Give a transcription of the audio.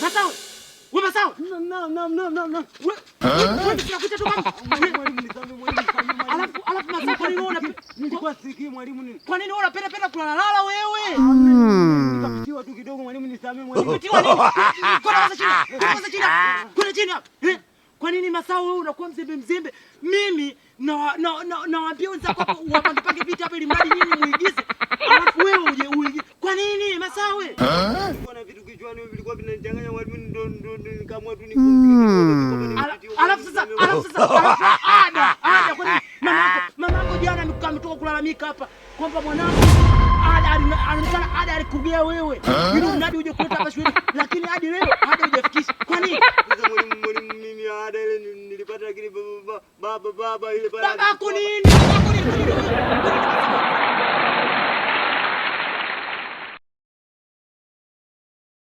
Masawe. Wewe Masawe. No, no, no, no, no. Wewe tunakuita tu kama Mwalimu, nisamehe, mwalimu, nisamehe, mwalimu. Alafu Masawe, kwa nini wewe Nilikuwa sikii, mwalimu, ni kwa nini wewe unapenda penda kulalala wewe? Nikapitiwa tu kidogo, mwalimu, nisamehe, mwalimu. Kupitiwa nini? Kwenda kwanza chini. Kwenda kwanza chini. Kwenda chini hapa. Eh? Kwa nini Masawe wewe unakuwa mzembe mzembe? Mimi na na na nawaambia wenzako hapo wapange pange viti hapa ili mradi nyinyi muigize. Alafu wewe uje uigize. Kwa nini Masawe? Nilikuwa na vitu kichwani vilikuwa vinanichanganya, mwalimu, ndo nikaamua tu nipumzike kidogo, nimepitiwa, Alafu sasa nisamehe. alafu sasa alafu ada kwa nini mamako jana ametoka kulalamika hapa kwamba mwanangu ada anaonekana ada alikugea wewe ili mradi uje kuleta hapa shuleni, lakini hadi leo ada hujafikisha. Kwa nini? Sasa mwalimu, mwalimu, mimi ada ile nilipata, lakini baba baba baba ile pale Babako nini? Babako nini? Kwa nini wewe?